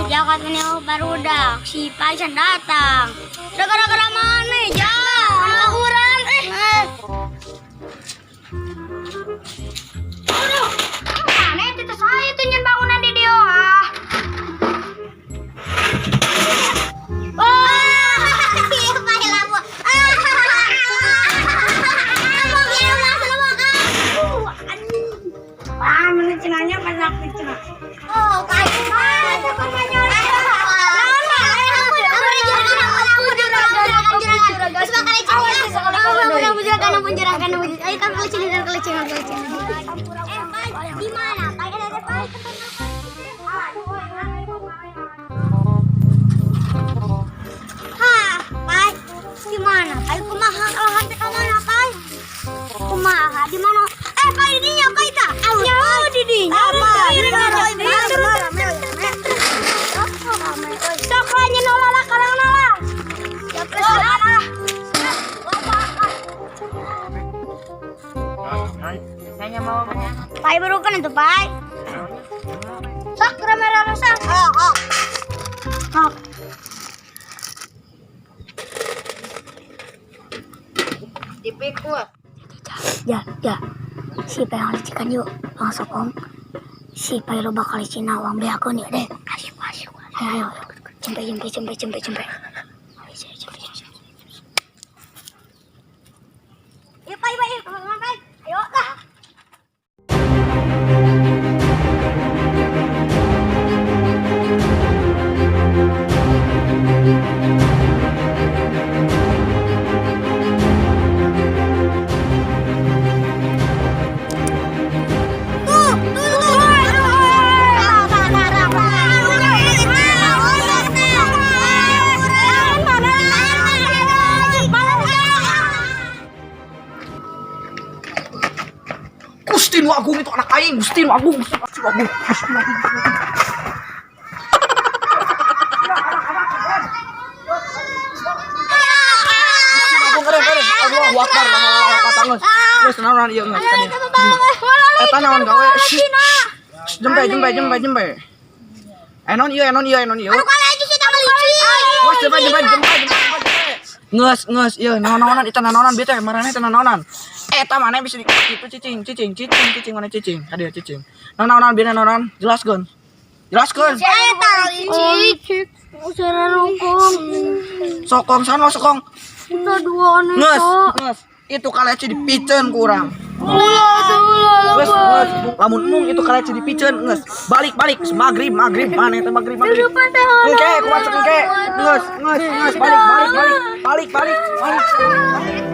Jakat ini barudak si Paisan datang. Udah gara-gara mana ya? Kan urang eh. Aduh, mana itu tuh saya tuh nyen bangunan di dia ah. Wah, iya Pai lamu. Wah, mana cenanya banyak nih cenah. Oh, kayak di mana? Pai ada pai. Hah, pai. Di mana? Pai kumaha kalau teh ka mana, pai? Kumaha di mana? Eh, pai di dinya pai tah. Ya, di dinya. Sok we nyen ulah karang lah. Saya mau banyak. Pai baru kan itu, pai. Sok rame-rame sok. Oh, oh. Sok. Dipikul. Ya, ya. Si Pai yang licikan yuk. Bang Sokong. Si Pai lo bakal licin uang beli aku nih deh. Asyik, asyik. Ayo, ayo. Jempe, jempe, jempe, jempe, jempe. Ayo, jempe, jempe, jempe. Ayo, Pai, Pai. Pai. Ayo, lah. Tuh, tuh, tuh. Gusti nu agung itu anak aing, Gusti nu agung, Gusti nu agung, Gusti nu agung. Gusti nu agung keren keren. Allahu akbar, la haula wala quwata geus. Geus naon ieu geus kan. Eta naon gawe? Jempe jempe jempe jempe. Enon ieu enon ieu enon ieu. Geus jempe jempe jempe jempe. Geus geus ieu naon-naonan eta naonan bieu teh maraneh teh naonan. Eta mana bisa di itu cicing cicing cicing cicing mana cicing ka dieu cicing. Naonan bieu naonan jelaskeun. Jelaskeun. Sokong sana sokong. Geus geus itu kaleci dipiceun ku urang. Geus geus lamun mung itu kaleci dipiceun geus. Balik balik magrib magrib mana eta magrib magrib. Engke kumaha cek engke. Geus geus geus balik balik balik balik balik balik.